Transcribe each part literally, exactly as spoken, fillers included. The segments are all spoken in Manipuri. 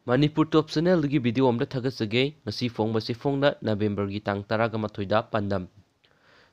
ꯃꯅꯤꯄꯨꯔ ꯇꯣꯞ ꯆꯦꯅꯦꯜꯗꯒꯤ ꯚꯤꯗꯤꯑꯣ ꯑꯃꯗ ꯊꯥꯒꯠꯆꯒꯦ꯫ ꯉꯁꯤ ꯐꯣꯡꯕꯁꯤ ꯐꯣꯡꯅ ꯅꯕꯦꯝꯕꯔꯒꯤ ꯇꯥꯡ ꯇꯔꯥꯒ ꯃꯥꯊꯣꯏꯗ ꯄꯥꯟꯗꯝ꯫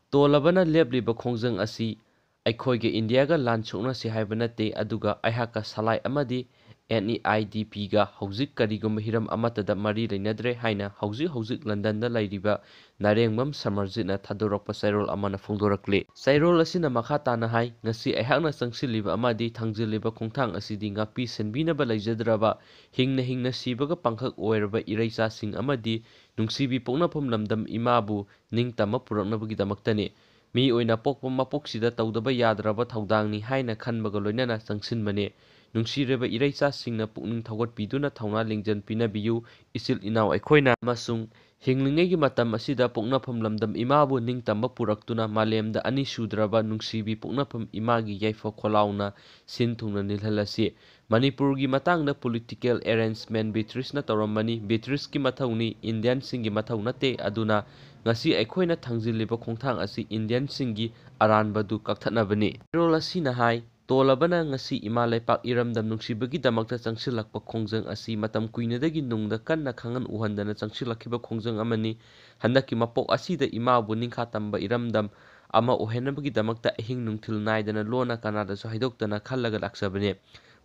ꯇꯣꯜꯂꯕꯅ ꯂꯦꯞꯂꯤꯕ ꯈꯣꯡꯖꯪ ꯑꯁꯤ ꯑꯩꯈꯣꯏꯒ ꯏꯟꯗꯤꯌꯥꯒ ꯂꯥꯟ ꯁꯣꯛꯅꯁꯤ ꯍꯥꯏꯕ ꯅꯠꯇꯦ, ꯑꯗꯨꯒ ꯑꯩꯍꯥꯛꯀ ꯁꯂꯥꯏ ꯑꯃꯗꯤ ꯑꯦꯟ ꯏ ꯑꯥꯏ ꯗꯤ ꯄꯤꯒ ꯍꯧꯖꯤꯛ ꯀꯔꯤꯒꯨꯝꯕ ꯍꯤꯔꯝ ꯑꯃꯠꯇꯗ ꯃꯔꯤ ꯂꯩꯅꯗ꯭ꯔꯦ ꯍꯥꯏꯅ ꯍꯧꯖꯤꯛ ꯍꯧꯖꯤꯛ ꯂꯟꯗꯟꯗ ꯂꯩꯔꯤꯕ ꯅꯥꯔꯦꯡꯕꯝ ꯁꯃꯔꯖꯤꯠꯅ ꯊꯥꯗꯣꯔꯛꯄ ꯆꯩꯔꯣꯜ ꯑꯃꯅ ꯐꯣꯡꯗꯣꯔꯛꯂꯤ꯫ ꯆꯩꯔꯣꯜ ꯑꯁꯤꯅ ꯃꯈꯥ ꯇꯥꯅ ꯍꯥꯏ, ꯉꯁꯤ ꯑꯩꯍꯥꯛꯅ ꯆꯪꯁꯤꯜꯂꯤꯕ ꯑꯃꯗꯤ ꯊꯥꯡꯖꯤꯜꯂꯤꯕ ꯈꯣꯡꯊꯥꯡ ꯑꯁꯤꯗꯤ ꯉꯥꯛꯄꯤ ꯁꯦꯟꯕꯤꯅꯕ ꯂꯩꯖꯗ꯭ꯔꯕ, ꯍꯤꯡꯅ ꯍꯤꯡꯅ ꯁꯤꯕꯒ ꯄꯥꯡꯈꯛ ꯑꯣꯏꯔꯕ ꯏꯔꯩꯆꯥꯁꯤꯡ ꯑꯃꯗꯤ ꯅꯨꯡꯁꯤꯕꯤ ꯄꯣꯛꯅꯐꯝ ꯂꯝꯗꯝ ꯏꯃꯥꯕꯨ ꯅꯤꯡꯇꯝꯕ ꯄꯨꯔꯛꯅꯕꯒꯤꯗꯃꯛꯇꯅꯤ꯫ ꯃꯤ ꯑꯣꯏꯅ ꯄꯣꯛꯄ ꯃꯄꯣꯛꯁꯤꯗ ꯇꯧꯗꯕ ꯌꯥꯗ꯭ꯔꯕ ꯊꯧꯗꯥꯡꯅꯤ ꯍꯥꯏꯅ ꯈꯟꯕꯒ ꯂꯣꯏꯅꯅ ꯆꯪꯁꯤꯟꯕꯅꯤ꯫ ꯅꯨꯡꯁꯤꯔꯕ ꯏꯔꯩꯆꯥꯁꯤꯡꯅ ꯄꯨꯛꯅꯤꯡ ꯊꯧꯒꯠꯄꯤꯗꯨꯅ ꯊꯧꯅꯥ ꯂꯤꯡꯖꯦꯜ ꯄꯤꯅꯕꯤꯌꯨ꯫ ꯏꯆꯤꯜ ꯏꯅꯥꯎ ꯑꯩꯈꯣꯏꯅ ꯑꯃꯁꯨꯡ ꯍꯤꯡꯂꯤꯉꯩꯒꯤ ꯃꯇꯝ ꯑꯁꯤꯗ ꯄꯣꯛꯅꯐꯝ ꯂꯝꯗꯝ ꯏꯃꯥꯕꯨ ꯅꯤꯡꯇꯝꯕ ꯄꯨꯔꯛꯇꯨꯅ ꯃꯥꯂꯦꯝꯗ ꯑꯅꯤꯁꯨꯗ꯭ꯔꯕ ꯅꯨꯡꯁꯤꯕꯤ ꯄꯣꯛꯅꯐꯝ ꯏꯃꯥꯒꯤ ꯌꯥꯏꯐ ꯈꯣꯜꯂꯥꯎꯅ ꯁꯤꯟ ꯊꯨꯡꯅ ꯅꯤꯜꯍꯜꯂꯁꯤ꯫ ꯃꯅꯤꯄꯨꯔꯒꯤ ꯃꯇꯥꯡꯗ political arrangement ꯕ꯭ꯔꯤꯇꯤꯁꯅ ꯇꯧꯔꯝꯕꯅꯤ꯫ ꯕ꯭ꯔꯤꯇꯤꯁꯀꯤ ꯃꯊꯧꯅꯤ, ꯏꯟꯗꯤꯌꯟꯁꯤꯡꯒꯤ ꯃꯊꯧ ꯅꯠꯇꯦ꯫ ꯑꯗꯨꯅ ꯉꯁꯤ ꯑꯩꯈꯣꯏꯅ ꯊꯥꯡꯖꯤꯜꯂꯤꯕ ꯈꯣꯡꯊꯥꯡ ꯑꯁꯤ ꯏꯟꯗꯤꯌꯟꯁꯤꯡꯒꯤ ꯑꯔꯥꯟꯕꯗꯨ ꯀꯛꯊꯠꯅꯕꯅꯤ꯫ ꯆꯩꯔꯣꯜ ꯑꯁꯤꯅ ꯍꯥꯏ, ꯇꯣꯜꯂꯕꯅ ꯉꯁꯤ ꯏꯃꯥ ꯂꯩꯄꯥꯛ ꯏꯔꯝꯗꯝ ꯅꯨꯡꯁꯤꯕꯒꯤꯗꯃꯛꯇ ꯆꯪꯁꯤꯜꯂꯛꯄ ꯈꯣꯡꯖꯪ ꯑꯁꯤ ꯃꯇꯝ ꯀꯨꯏꯅꯗꯒꯤ ꯅꯨꯡꯗ ꯀꯟꯅ ꯈꯪꯍꯟ ꯎꯍꯟꯗꯅ ꯆꯪꯁꯤꯜꯂꯛꯈꯤꯕ ꯈꯣꯡꯖꯪ ꯑꯃꯅꯤ꯫ ꯍꯟꯗꯛꯀꯤ ꯃꯄꯣꯛ ꯑꯁꯤꯗ ꯏꯃꯥꯕꯨ ꯅꯤꯡꯈꯥ ꯇꯝꯕ ꯏꯔꯝꯗꯝ ꯑꯃ ꯑꯣꯏꯍꯟꯅꯕꯒꯤꯗꯃꯛꯇ ꯑꯍꯤꯡ ꯅꯨꯡꯊꯤꯜ ꯅꯥꯏꯗꯅ ꯂꯣꯟꯅ ꯀꯅꯥꯗꯁꯨ ꯍꯥꯏꯗꯣꯛꯇꯅ ꯈꯜꯂꯒ ꯂꯥꯛꯆꯕꯅꯤ꯫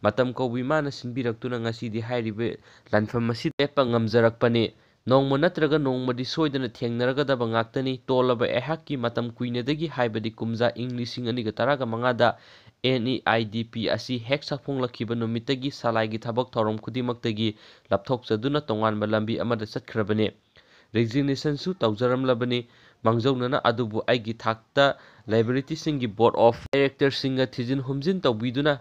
ꯃꯇꯝ ꯀꯧꯕ ꯏꯃꯥꯅ ꯁꯤꯟꯕꯤꯔꯛꯇꯨꯅ ꯉꯁꯤꯗꯤ ꯍꯥꯏꯔꯤꯕ ꯂꯥꯟꯐꯝ ꯑꯁꯤ ꯂꯦꯞꯄ ꯉꯝꯖꯔꯛꯄꯅꯤ꯫ ꯅꯣꯡꯃ ꯅꯠꯇ꯭ꯔꯒ ꯅꯣꯡꯃꯗꯤ ꯁꯣꯏꯗꯅ ꯊꯦꯡꯅꯔꯒꯗꯕ ꯉꯥꯛꯇꯅꯤ꯫ ꯇꯣꯜꯂꯕ ꯑꯩꯍꯥꯛꯀꯤ ꯃꯇꯝ ꯀꯨꯏꯅꯗꯒꯤ, ꯍꯥꯏꯕꯗꯤ ꯀꯨꯝꯖꯥ ꯏꯪ ꯂꯤꯁꯤꯡ ꯑꯅꯤꯒ ꯇꯔꯥꯒ ꯃꯉꯥꯗ ꯑꯦꯟ ꯏ ꯑꯥꯏ ꯗꯤ ꯄꯤ ꯑꯁꯤ ꯍꯦꯛ ꯁꯛꯐꯣꯡꯂꯛꯈꯤꯕ ꯅꯨꯃꯤꯠꯇꯒꯤ ꯁꯂꯥꯏꯒꯤ ꯊꯕꯛ ꯊꯧꯔꯝ ꯈꯨꯗꯤꯡꯃꯛꯇꯒꯤ ꯂꯥꯞꯊꯣꯛꯆꯗꯨꯅ ꯇꯣꯉꯥꯟꯕ ꯂꯝꯕꯤ ꯑꯃꯗ ꯆꯠꯈ꯭ꯔꯕꯅꯤ꯫ Resignationꯁꯨ ꯇꯧꯖꯔꯝꯂꯕꯅꯤ꯫ ꯃꯥꯡꯖꯧꯅꯅ ꯑꯗꯨꯕꯨ ꯑꯩꯒꯤ ꯊꯥꯛꯇ liabilityꯁꯤꯡꯒꯤ board of directorꯁꯤꯡꯒ ꯊꯤꯖꯤꯟ ꯍꯨꯝꯖꯤꯟ ꯇꯧꯕꯤꯗꯨꯅ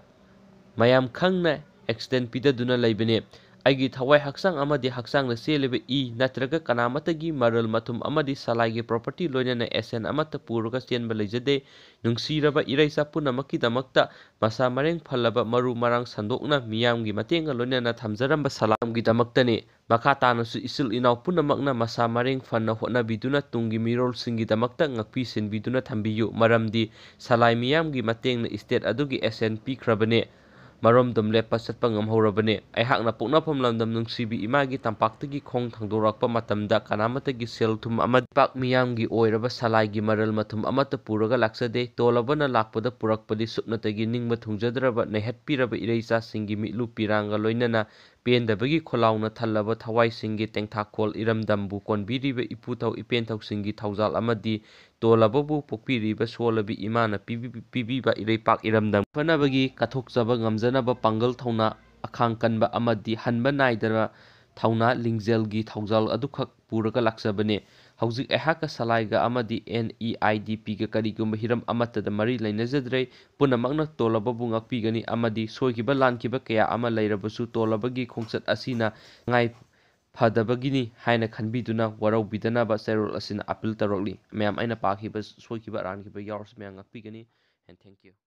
ꯃꯌꯥꯝ ꯈꯪꯅ extend ꯄꯤꯗꯗꯨꯅ ꯂꯩꯕꯅꯤ꯫ ꯑꯩꯒꯤ ꯊꯋꯥꯏ ꯍꯛꯆꯥꯡ ꯑꯃꯗꯤ ꯍꯛꯆꯥꯡꯗ ꯆꯦꯜꯂꯤꯕ ꯏ ꯅꯠꯇ꯭ꯔꯒ ꯀꯅꯥꯃꯠꯇꯒꯤ ꯃꯔꯜ ꯃꯊꯨꯝ ꯑꯃꯗꯤ ꯁꯂꯥꯏꯒꯤ property ꯂꯣꯏꯅꯅ asset ꯑꯃꯠꯇ ꯄꯨꯔꯒ ꯆꯦꯟꯕ ꯂꯩꯖꯗꯦ꯫ ꯅꯨꯡꯁꯤꯔꯕ ꯏꯔꯩꯆꯥ ꯄꯨꯝꯅꯃꯛꯀꯤꯗꯃꯛꯇ ꯃꯁꯥ ꯃꯔꯦꯡ ꯐꯜꯂꯕ ꯃꯔꯨ ꯃꯔꯥꯡ ꯁꯟꯗꯣꯛꯅ ꯃꯤꯌꯥꯝꯒꯤ ꯃꯇꯦꯡꯒ ꯂꯣꯏꯅꯅ ꯊꯝꯖꯔꯝꯕ ꯁꯂꯥꯝꯒꯤꯗꯃꯛꯇꯅꯤ꯫ ꯃꯈꯥ ꯇꯥꯅꯁꯨ ꯏꯆꯤꯜ ꯏꯅꯥꯎ ꯄꯨꯝꯅꯃꯛꯅ ꯃꯁꯥ ꯃꯔꯦꯡ ꯐꯅ ꯍꯣꯠꯅꯕꯤꯗꯨꯅ ꯇꯨꯡꯒꯤ ꯃꯤꯔꯣꯜꯁꯤꯡꯒꯤꯗꯃꯛꯇ ꯉꯥꯛꯄꯤ ꯁꯦꯟꯕꯤꯗꯨꯅ ꯊꯝꯕꯤꯌꯨ꯫ ꯃꯔꯝꯗꯤ ꯁꯂꯥꯏ ꯃꯤꯌꯥꯝꯒꯤ ꯃꯇꯦꯡꯅ state ꯑꯗꯨꯒꯤ asset ꯄꯤꯈ꯭ꯔꯕꯅꯤ꯫ ꯃꯔꯣꯝꯗꯣꯝ ꯂꯦꯞꯄ ꯆꯠꯄ ꯉꯝꯍꯧꯔꯕꯅꯤ꯫ ꯑꯩꯍꯥꯛꯅ ꯄꯣꯛꯅꯐꯝ ꯂꯝꯗꯝ ꯅꯨꯡꯁꯤꯕꯤ ꯏꯃꯥꯒꯤ ꯇꯝꯄꯥꯛꯇꯒꯤ ꯈꯣꯡ ꯊꯥꯡꯗꯣꯔꯛꯄ ꯃꯇꯝꯗ ꯀꯅꯥꯃꯠꯇꯒꯤ ꯁꯦꯜ ꯊꯨꯝ ꯑꯃꯗꯤ ꯄꯥꯛ ꯃꯤꯌꯥꯝꯒꯤ ꯑꯣꯏꯔꯕ ꯁꯂꯥꯏꯒꯤ ꯃꯔꯜ ꯃꯊꯨꯝ ꯑꯃꯠꯇ ꯄꯨꯔꯒ ꯂꯥꯛꯆꯗꯦ꯫ ꯇꯣꯜꯂꯕꯅ ꯂꯥꯛꯄꯗ ꯄꯨꯔꯛꯄꯗꯤ ꯁꯨꯞꯅꯇꯒꯤ ꯅꯤꯡꯕ ꯊꯨꯡꯖꯗ꯭ꯔꯕ ꯅꯩꯍꯠꯄꯤꯔꯕ ꯏꯔꯩꯆꯥꯁꯤꯡꯒꯤ ꯃꯤꯠꯂꯨ ꯄꯤꯔꯥꯡꯒ ꯂꯣꯏꯅꯅ ꯄꯦꯟꯗꯕꯒꯤ ꯈꯣꯜꯂꯥꯎꯅ ꯊꯜꯂꯕ ꯊꯋꯥꯏꯁꯤꯡꯒꯤ ꯇꯦꯡꯊꯥꯈꯣꯜ ꯏꯔꯝꯗꯝꯕꯨ ꯀꯣꯟꯕꯤꯔꯤꯕ ꯏꯄꯨꯊꯧ ꯏꯄꯦꯟꯊꯧꯁꯤꯡꯒꯤ ꯊꯧꯖꯥꯜ ꯑꯃꯗꯤ ꯇꯣꯜꯂꯕꯕꯨ ꯄꯣꯛꯄꯤꯔꯤꯕ ꯁꯣꯜꯂꯕꯤ ꯏꯃꯥꯅ ꯄꯤꯕꯤ-, ꯄꯤꯕꯤꯕ ꯏꯔꯩꯄꯥꯛ ꯏꯔꯝꯗꯝ ꯐꯅꯕꯒꯤ ꯀꯠꯊꯣꯛꯆꯕ ꯉꯝꯖꯅꯕ ꯄꯥꯡꯒꯜ ꯊꯧꯅꯥ ꯑꯈꯥꯡ ꯀꯟꯕ ꯑꯃꯗꯤ ꯍꯟꯕ ꯅꯥꯏꯗꯅ ꯊꯧꯅꯥ ꯂꯤꯡꯖꯦꯜꯒꯤ ꯊꯧꯖꯥꯜ ꯑꯗꯨꯈꯛ ꯄꯨꯔꯒ ꯂꯥꯛꯆꯕꯅꯤ꯫ ꯍꯧꯖꯤꯛ ꯑꯩꯍꯥꯛꯀ ꯁꯂꯥꯏꯒ ꯑꯃꯗꯤ ꯑꯦꯟ ꯏ ꯑꯥꯏ ꯗꯤ ꯄꯤꯒ ꯀꯔꯤꯒꯨꯝꯕ ꯍꯤꯔꯝ ꯑꯃꯠꯇꯗ ꯃꯔꯤ ꯂꯩꯅꯖꯗ꯭ꯔꯦ꯫ ꯄꯨꯝꯅꯃꯛꯅ ꯇꯣꯜꯂꯕꯕꯨ ꯉꯥꯛꯄꯤꯒꯅꯤ ꯑꯃꯗꯤ ꯁꯣꯏꯈꯤꯕ ꯂꯥꯟꯈꯤꯕ ꯀꯌꯥ ꯑꯃ ꯂꯩꯔꯕꯁꯨ ꯇꯣꯜꯂꯕꯒꯤ ꯈꯣꯡꯆꯠ ꯑꯁꯤꯅ ꯉꯥꯏ ꯐꯗꯕꯒꯤꯅꯤ ꯍꯥꯏꯅ ꯈꯟꯕꯤꯗꯨꯅ ꯋꯥꯔꯧꯕꯤꯗꯅꯕ ꯆꯦꯔꯣꯜ ꯑꯁꯤꯅ ꯑꯄꯤꯜ ꯇꯧꯔꯛꯂꯤ꯫ ꯃꯌꯥꯝ, ꯑꯩꯅ ꯄꯥꯈꯤꯕ ꯁꯣꯏꯈꯤꯕ ꯑꯔꯥꯟꯈꯤꯕ ꯌꯥꯎꯔꯁꯨ ꯃꯌꯥꯝ ꯉꯥꯛꯄꯤꯒꯅꯤ꯫ And thank you꯫